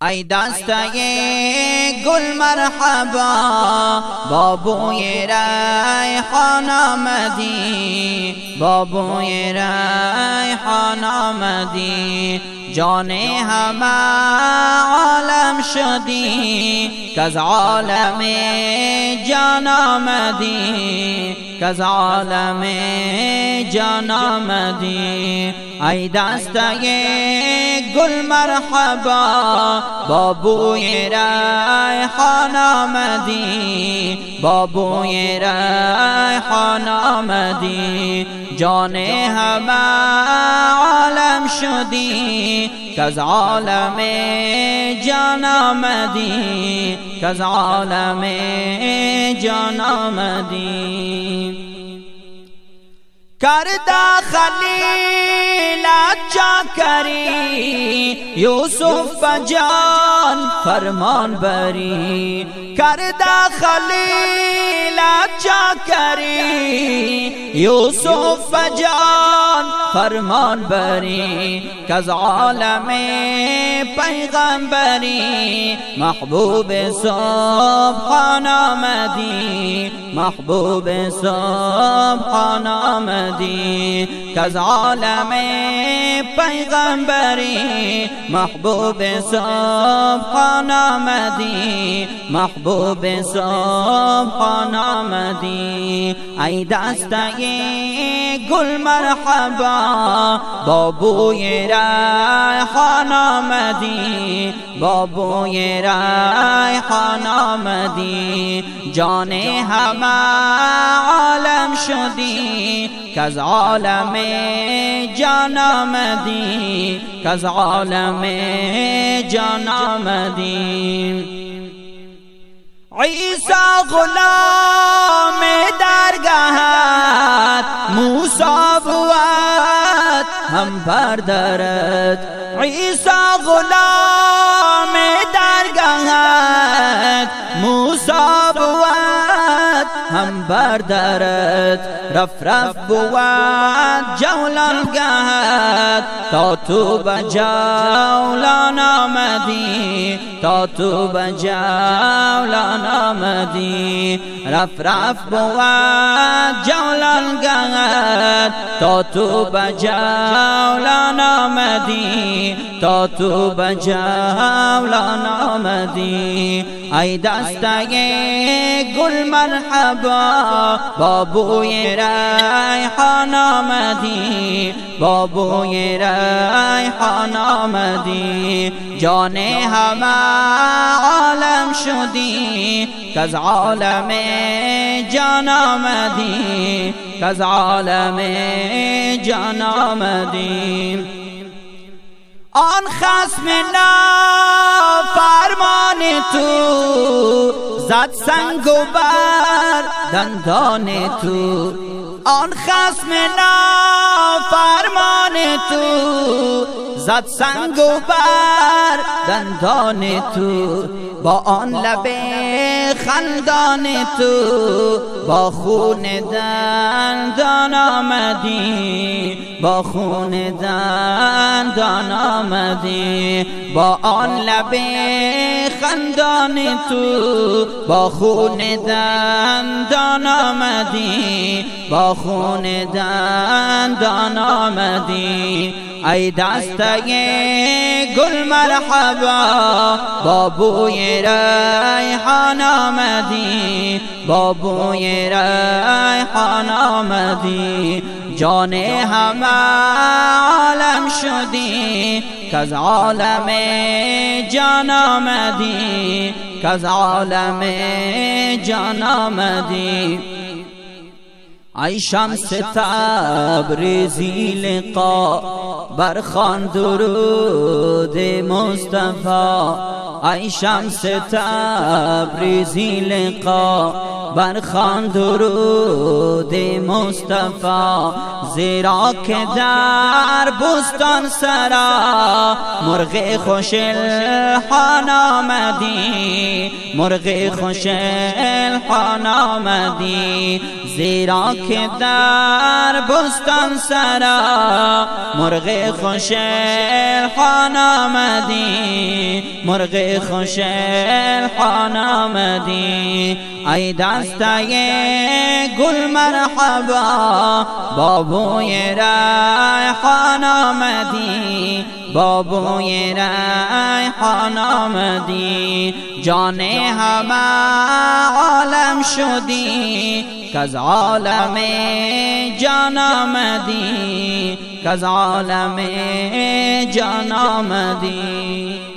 ای دسته گل مرحبا با بوی ریحان آمدی، با بوی ریحان آمدی، جان همه عالم شدی کز عالم جان آمدی، کز عالم جان آمدی. ای دسته گل مرحبا با بوی ریحان آمدی، با بوی ریحان آمدی، جان همه عالم شدی کز عالم جان آمدی، کز عالم جان آمدی. کرده خلیلت چاکری، یوسف بجان فرمان بری، کرده خلیلت چاکری، یوسف بجان فرمان بری، کز عالم پیغمبری، محبوب سبحان آمدی، محبوب سبحان آمدی، کز عالم پیغمبری، محبوب سبحان آمدی، محبوب سبحان آمدی. ای دسته گل مرحبا با بوی ریحان آمدی، با بوی ریحان آمدی، جان همه عالم شدی کز عالم جان آمدی، کز عالم جان آمدی. عیسی غلام درگهت، موسی بود هم بردرت، عیسی غلام درگهت، موسی بود هم بردرت، رف رف بود جولان گهت، تا تو به جولان آمدی، تا تو به جولان آمدی، رف رف بود جولان گهت، تا تو به جولان آمدی، تا تو به جولان آمدی. ای دسته گل مرحبا با بوی ریحان آمدی، با بوی ریحان آمدی، جان همه عالم شدی کز عالم جان آمدی، کز عالم جان آمدی. آن خصم نافرمان تو، زد سنگ و بر دندان تو، آن خصم نافرمان تو، زد سنگ و بر دندان تو، با آن لب خندان تو، با خون دندان آمدی، با خون دندان آمدی، با آن لب خندان تو، با خون دندان آمدی، با خون دندان آمدی. ای دسته گل مرحبا با بوی ریحان آمدی، با بوی ریحان آمدی، جان همه عالم شدی کز عالم جان آمدی، کز عالم جان آمدی. ای شمس تبریزی لقا، برخوان درود مصطفی، ای شمس تبریزی لقا، برخوان درود مصطفی، زیرا که در بستان سرا، مرغ خوش الحان آمدی، مرغ خوش الحان آمدی، زیرا که در بستان سرا، مرغ خوش الحان آمدی، مرغ خوش الحان آمدی. ای دسته گل مرحبا، با بوی ریحان آمدی، با بوی ریحان آمدی. جان همه عالم شدی، کز عالم جان آمدی، کز عالم جان آمدی.